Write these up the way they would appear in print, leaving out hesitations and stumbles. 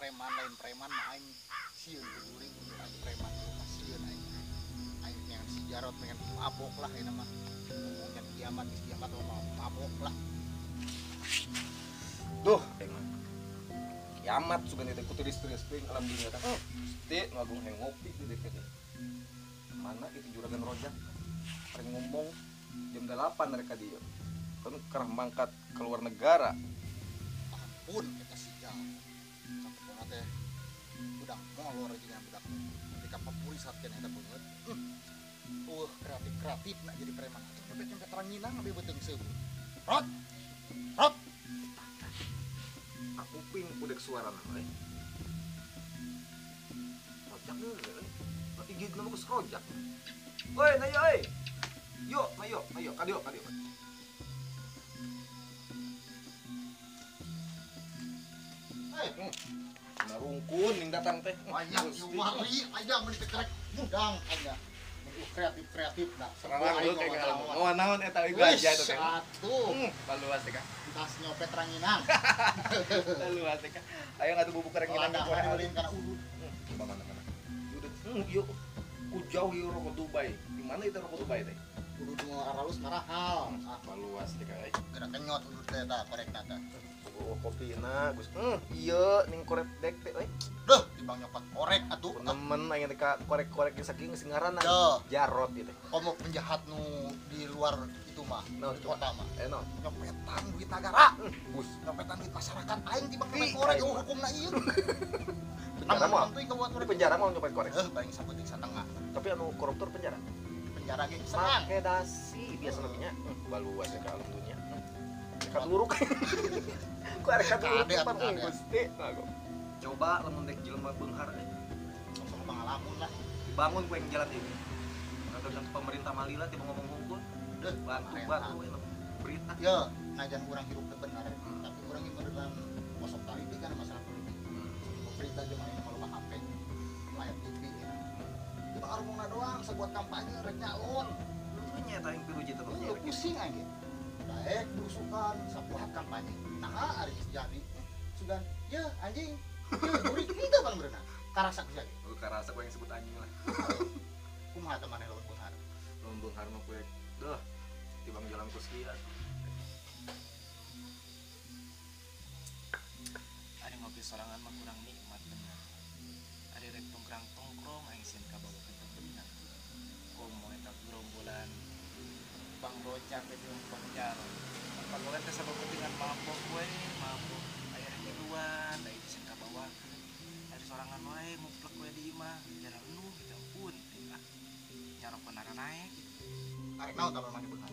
Preman lain preman mah aing sieun jurig untuk aing preman sieun aing. Aing yang si Jarot pengen mabok lah ini mah. Ngomongnya kiamat geus kiamat mah mabok lah. Duh, emang. Kiamat sugan teh kutulis-tulis teuing alam dunia teh. Gusti, nu agung hayang ngopi di teh. Mana itu juragan rojak? Rek ngomong jam 8 mereka dia. Kan kerah mangkat keluar negara. Ampun eta si Jarot. Sampai teh budak molor jeung budak ketika papurisat keneh eta beungeut. Kreatif-kreatif nak jadi preman. Nyopet-nyopet ranginang abeh beuteung seubeuh. Rot. Rot. Aku ping udek suara nama euy. Rojak euy. Igig nama geus rojak. Oi, na yo euy. Yo, na yo, na yo, kadieu, kadieu. Hei. Narungkun ning datang teh. Banyak juwari aja mun ditekrek mudang aja. Kreatif-kreatif nah. Serang lu kayak ngalamun. Oh, naon eta euy gajah eta teh. Satu. Baluas teh kah. Tas nyopet ranginang. Baluas teh kah. Ayo ngatuh bubuk ranginang ku poe ulin kana udud. Coba mana-mana. Udud. Ieu ku jauh ieu rokok Dubai. Di mana itu rokok Dubai teh? Udud nu aralus marahal. Baluas teh kah. Geura kenyot udud teh tah korekna teh. Oh, kopina Gus. Ieu ning korek dek teh euy. Duh, timbang nyopet korek atuh. Nemen aing teh ka korek-korek geus saking geus ngaranna. Jarot ieu teh. Komo penjahat nu di luar itu mah, di kota mah. Naon? Nyopetan duit negara. Bus. Nyopetan duit masyarakat aing timbang nyopet korek eueuh hukumna ieu. Penjara mah. Di penjara mah nyopet korek. Heuh, paling saeutik satengah. Tapi anu koruptor penjara. Penjara ge senang. Make dasi biasa lebihnya. Baluas ka alam dunya. Kaduruk. Ku arek kaduruk pan Gusti. Coba lamun dek jelema beunghar euy. Sok pangalamun lah. Dibangun ku yang jalan ini. Kagak pemerintah malila tiba ngomong hungkul. Deuh, bantu berita. Ye, najan urang hirup teu bener, tapi urang ieu beneran kosok politik kan masalah politik. Berita zaman ini kalau HP, layar TV ya. Itu armona doang sebuat kampanye rek nyalon. Lu nya eta yang piru jitu teh. Pusing aja. Daek berusukan sapuhat kampanye. Nah, ari jadi sugan, ye anjing. Ye jurig henteu bang berenang. Karasa ku sia ge. Oh, karasa ku yang sebut anjing lah. Kumaha teh maneh lawan beunghar? Lawan beunghar mah kuek. Duh, tibang jalan ku sekian. Ari ngopi sorangan mah kurang nikmat bener. Ari rek tongkrang-tongkrong aing sieun kabawa teu bener. Komo eta gerombolan Bang Rojak jeung Bang Jarot. Pagolan teh sabapetingan mabok we, mabok. Aya rek miluan, da ieu sieun kabawakeun. Ari sorangan wae nguplek we di imah, jarang enuh gitu ampun. Ah, nyarokkeun naek. Arek naon tah maneh beunghar?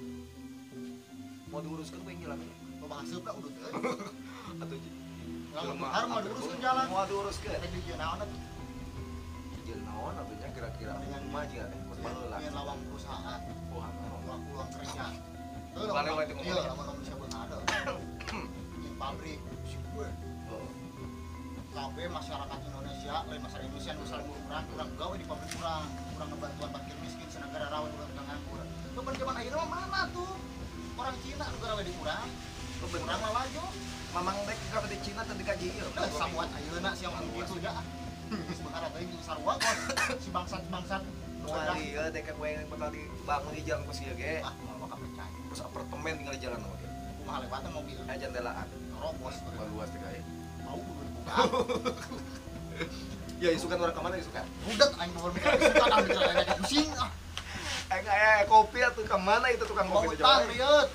Mau diuruskeun ku yang jalan. Loba haseupna udud euy. Atuh lamun beunghar mah diuruskeun jalan. Mau diuruskeun. Rek dijieun naon atuh? Dijieun naon atuh nya kira-kira mah jiga teh kos baheula. Dengan lawang perusahaan. Wah, peluang kerja. Iya, lamun Indonesia beunghar. Di pabrik si gue. KB masyarakat Indonesia, lain masyarakat Indonesia nu saling urang, urang gawe di pabrik urang, urang ngebantuan fakir miskin senegara rawan urang nganggur. Beban zaman ayeuna mah mana tuh? Orang Cina nu gawe di urang. Urang lalajo. Mamang dek gawe di Cina teu dikaji ieu. Samuat ayeuna sia mah kitu nya. Geus beunghar teuing jeung sarua kos si bangsat-bangsat. Moal ieu dek ku yang bakal dibangun di jalan ku sia ge. Ah, moal bakal percaya. Terus apartemen tinggal di jalan oge. Kumaha lewatan mobil. Aya jandelaan. Robos baluas teh kae. Bau kudu dibuka. Ya isukan orang kemana isukan? Budak aing bawa mikir isukan ah mikir aing pusing ah. Aing aya kopi atuh ka mana itu tukang kopi teh coba. Liut.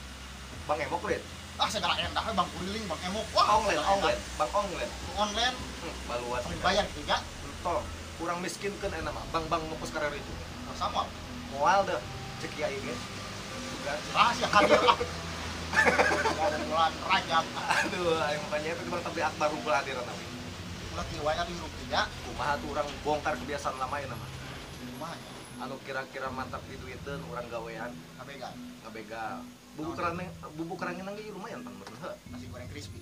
Bang Emok liut. Ah segala endah Bang Kuriling, Bang Emok. Wah, online, online, Bang online. Online. Baluas. Bayar gitu ya. Entah, kurang miskin kan enak mah. Bang-bang nu kos kararitu. Sama. Moal deh cek kiai ge. Sugan. Rahasia hadir ah. Ada bulan Rajab. Aduh, aing makanya itu bang tabli akbar kumpul hadiran tapi. Ulah kieu wae atuh hirup teh ya. Kumaha tuh urang bongkar kebiasaan lama ya nama. Kumaha nya? Anu kira-kira mantap diduiteun urang gawean. Ngabegal. Ngabegal. Bubuk ranginang ge lumayan pan bener heuh. Nasi goreng crispy.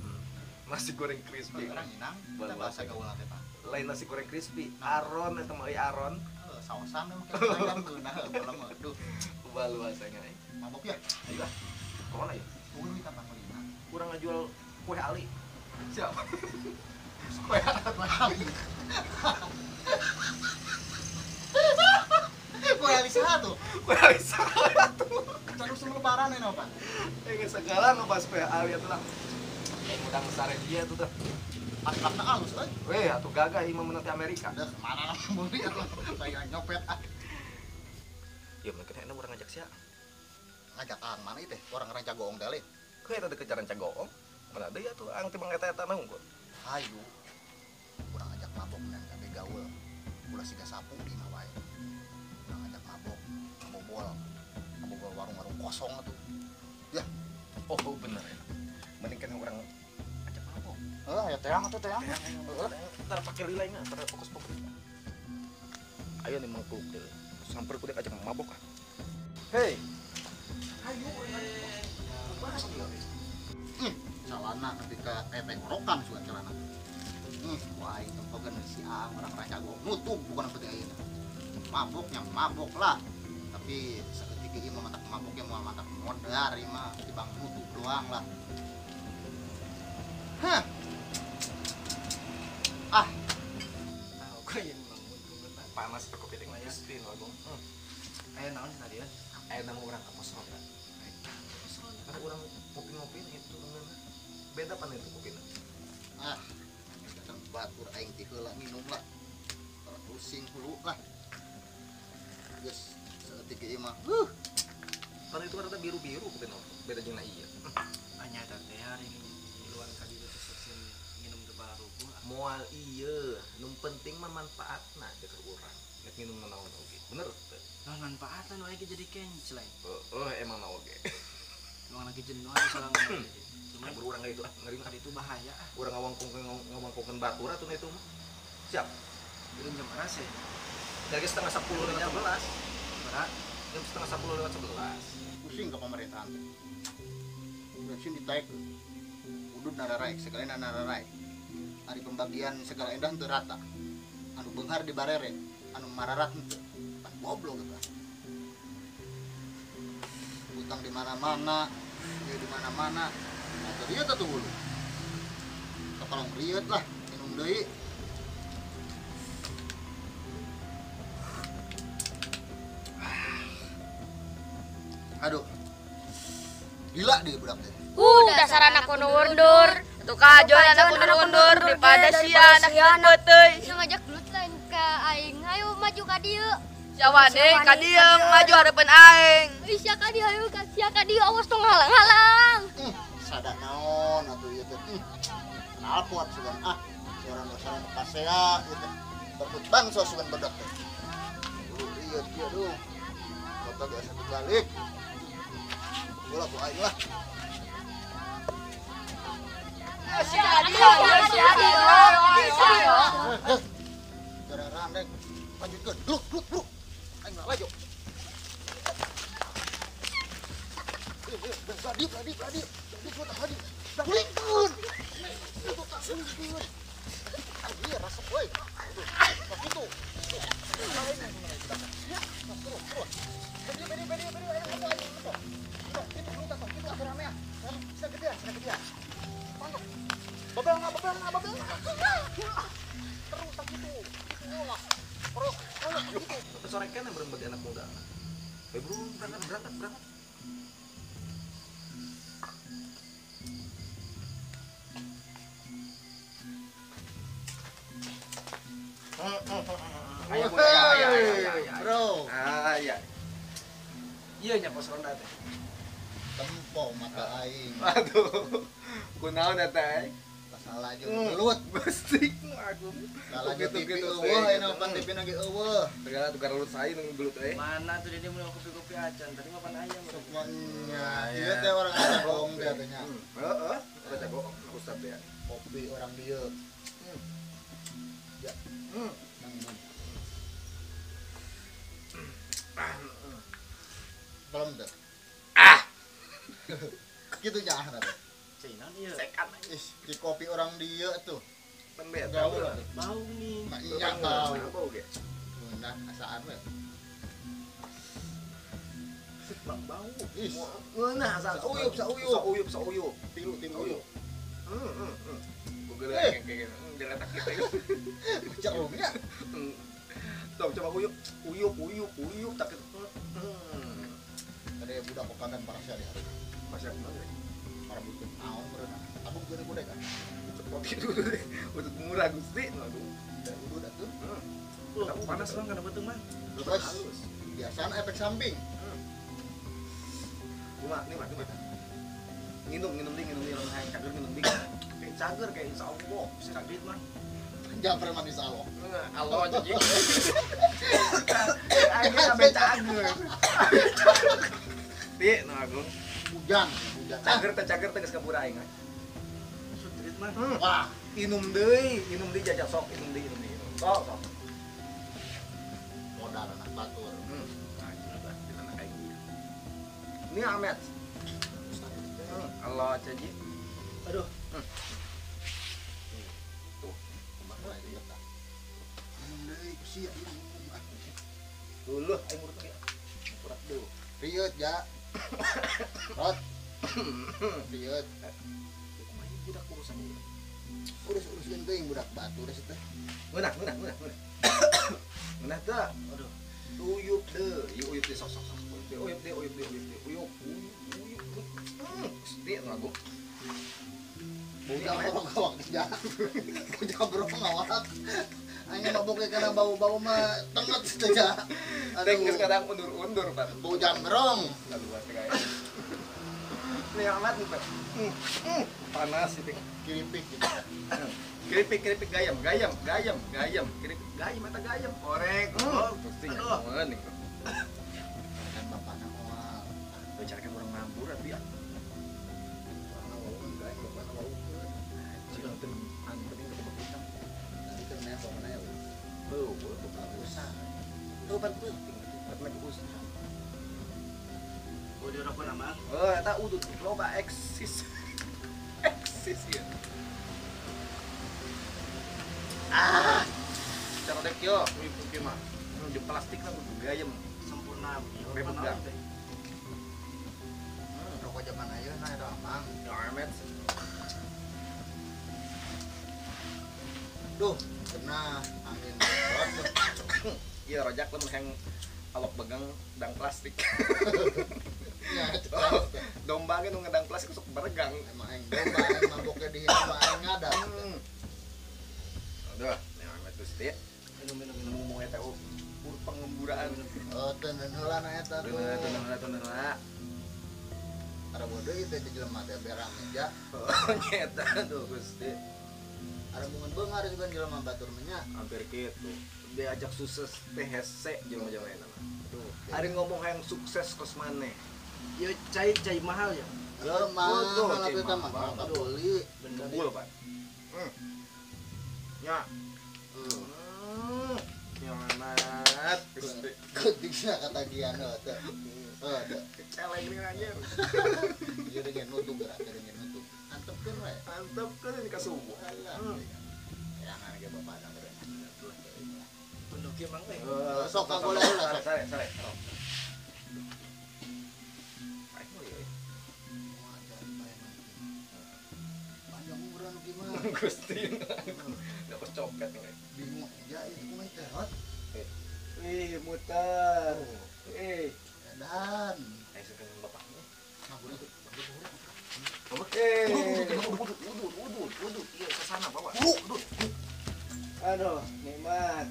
Nasi goreng crispy. Ranginang, kita bahasa gaul teh tah. Lain nasi goreng crispy, aron eta mah euy aron. Heuh, saosan mah make ayam geunah heuh bola mah. Duh, baluasanya euy. Mabok ya? Ayo ah. Kemana ya? Tunggu duit tambah lima. Kurang ngajual kue ali. Siap. Kue Ali. Kue Ali saha tuh? Kue Ali saha tuh? Can usum lebaran ini apa? Eh segala nu pas kue Ali atuh lah. Ngudang sare dia tuh teh. Akhlakna alus euy. Weh atuh gagah imah menang ti Amerika. Dah kemana lah meuli atuh. Saya nyopet ah. Ya mungkin enak urang ngajak sia. Ngajak ang mana ieu teh? Orang Ranca Goong teh lain. Kue eta deket Ranca Goong. Mana deui atuh ang teh eta-eta na unggul. Hayu. Urang ajak mabok dan kabeh gaul. Ulah siga sapu di mah wae. Urang ajak mabok, ngabobol. Ngabobol warung-warung kosong atuh. Ya. Oh, bener ya. Mending kan urang ajak mabok. Heeh, ya teang atuh teang. Heeh, ntar pake lila ingat, ntar fokus-fokus. Ayo nih mangkuk deh. Samper kudu ajak mabok ah. Hei. Hayu bahas dia. Celana ketika tenggorokan sugan celana. Wah itu tempokeun si Aang orang Ranca Goong nutup bukan seperti ayeuna. Maboknya mabok lah. Tapi seketika ieu mah matak maboknya moal matak modar ieu mah tibang nutup doang lah. Hah. Ah. Tahu kok yang bangun panas teh kopi teh geus teh lagu. Aya naon tadi ya? Aya nama urang ka pos ronda. Pos ronda. Kan urang ngopi-ngopi itu beda pan itu kopina. Ah. Datang batur aing ti heula minum lah. Pusing hulu lah. Geus saeutik ieu mah. Pan itu kan biru-biru kopina. Beda jeung na ieu. Anya eta teh hari ngiluan ka dieu teh sukses minum teu baruguh. Moal ieu, nu penting mah manfaatna keur urang. Nek minum naon oge. Bener teu? Nah, manfaatna nu aya jadi kencleng. Heeh, emang na oge. Emang lagi jenuh sorangan jadi. Cuma urang itu ah ngeri mah itu bahaya ah. Urang ngawangkongkeun batur atuh itu mah. Siap. Itu jam berapa sih? Dari 9:30 lewat 11. Berapa? Jam 9:30 lewat 11. Pusing ke pemerintahan teh. Bensin ditaik. Udud nararaek, segala nararaek. Ari pembagian segala endah teu rata. Anu beunghar dibarere, anu mararat henteu. Pan goblok eta. Utang di mana-mana, ieu di mana-mana. Nah, rieu atuh hulu. Kapalong rieut lah, minum deui. Aduh. Gila dia budak teh. Dasar anak kudu undur. Tuh kajon anak kudu undur daripada sia anak peuteuy. Sia ngajak gelut lain ka aing. Hayu maju ka dieu. Sia wani ka dieu maju hareupeun aing. Ih sia ka dieu hayu ka sia ka dieu awas tong halang-halang. Sada naon atuh ieu teh. Knalpot sugan ah. Suara dosa nu pasea ieu teh. Berkut bangsa sugan badak teh. Ieu kieu duh. Kota ge asa dibalik. Bola ku aing lah. Sia dieu, sia dieu. Gara-gara deng. Lanjutkeun. Gluk gluk gluk. Aing lah laju. Ladi ladi ladi. Ladi ladi. Lingkeun. Anjir resep euy. Kitu. Terus terus. Beri beri beri beri ayo ayo ayo. Kitu dulu tah kitu atuh rame ah. Bisa gedean, bisa gedean. Pantok. Babel na, babel na, babel na. Terus tah kitu. Kitu lah. Terus gitu. Sore kan yang bagi anak muda. Eh bro, berangkat berangkat berangkat. Ayo, ayo, bro. Ayo. Iya nya pos ronda teh. Tempo mata aing. Aduh. Kunaon eta teh? Salah jeung gelut mesti aku. Salah jeung TV eueuh aya pan TV na ge eueuh. Segala tukar gelut sae nu gelut euy. Mana tuh dia mun kopi-kopi acan tadi mah pan aya. Semuanya. Ieu teh orang Ranca Goong teh nya. Heeh, Ranca Goong ustad teh. Kopi orang dieu. Ya. Belum deh. Ah. Gitu jangan teh. Cina ieu. Sekat. Ih, di kopi orang dieu tuh. Pan beda. Bau nih. Nah, iya tahu. Bau ge. Nah, asaan we. Bau. Ih. Ngeunah asaan. Sauyup, sauyup. Sauyup, sauyup. Tilu, tilu. Uyup. Boga kayak gitu. Jeletak kita. Cerungnya. Tuh coba uyup, uyup, uyup, uyup tak itu. Tadi budak kokanan para syariah. Masih aku ya. Para butuh naon berenang. Aku bukan kuda kan. Cepot itu utut murah Gusti. Aduh. Dan udut atuh. Panas bang kana beuteung mah. Halus. Biasaan efek samping. Cuma nih mah, cuma. Nginum ding, lamun hayang cager nginum ding. Kayak cager kayak insyaallah bisa duit mah. Jangan preman insyaallah. Allah aja jeung. Aing sampe cager. Ti, nu agung. Hujan, hujan. Cager teh geus kabur aing. Sutrit mah. Wah, inum deui jajak sok, inum deui. Sok, sok. Modal anak batur. Anjir lah, di anak aing. Ini amet. Allah caji. Aduh. Tuh, kumaha ieu tah. Minum deui ku sia ieu. Duluh aing urut lagi. Urat dulu. Rieut ja. Rot. Rieut. Kumaha budak urusan ieu? Urus-uruskeun teuing budak batur sih teh. Ngeunah. Ngeunah teu? Aduh. Uyup deui, uyup deui sok sok sok. Uyup deui, uyup deui, uyup deui. Uyup, uyup, uyup. Gusti nu agung. Bocah ngawak ja. Bocah bro ngawak. Aing mabok ge kana bau-bau mah tenget teh ja. Teh geus kadang undur-undur, Pak. Bau jambrong. Lalu teh kayak. Nih amat nih, Pak. Panas itu. Keripik gitu. Keripik gayam, gayam, gayam, gayam. Keripik gayam mata gayam. Korek. Gusti nyaman nih. Kan bapakna moal. Bicarakan orang mabur atuh ya. Bapakna waukeun gaeng, bapakna waukeun. Anjir, anterin ke tempat kita. Tadi kan meh bapakna ya. Beuh, bapak usaha. Tuh pan penting, pan mah usaha. Oh, di rokok nama? Oh, eta udut loba eksis. Eksis ya. Ah. Cara dek yo, ieu mah. Di plastik lah gayem sempurna. Reboga. Rokok zaman ayeuna eta amang. Amet. Duh, kena angin. Iya, rojak lamun hayang awak begang dang plastik. Ya, oh, domba ge nu ngedang plastik sok beregang. Emang aing domba aing maboknya di mah aing ngadat. Aduh, amet Gusti. Minum ngomong eta pengemburaan. Oh, teundeun heula na eta tuh. Teundeun heula. Ada bodoh itu di jelema teh berang ja. Oh, nyeta tuh Gusti. Ada bungan beungar juga jelema batur mah. Hampir kitu. Diajak sukses teh hese jelema-jelema eta mah. Tuh. Ari ngomong hayang sukses kos maneh. Ya cai cai mahal ya. Heuh, mahal eta mah. Kabeli kebul, Pak. Nya. Nyamat. Ketiknya katagihan teh. Heuh, celeng nih aja. Ieu dengan nutup gerak, dengan nutup. Antepkeun we. Antepkeun ini ka subuh. Jangan ge bapak da beureun. Penuh kieu mang teh. Sok kagola heula. Sare, sare. Panjang umuran kieu mah. Gusti. Enggak copet nih. Bingung aja itu kumaha teh, Hot. Wih, muter. Dan. Ayo sekarang bapaknya. Nah, udah. Udut. Iya, sasana bawa. Udut. Aduh, nikmat.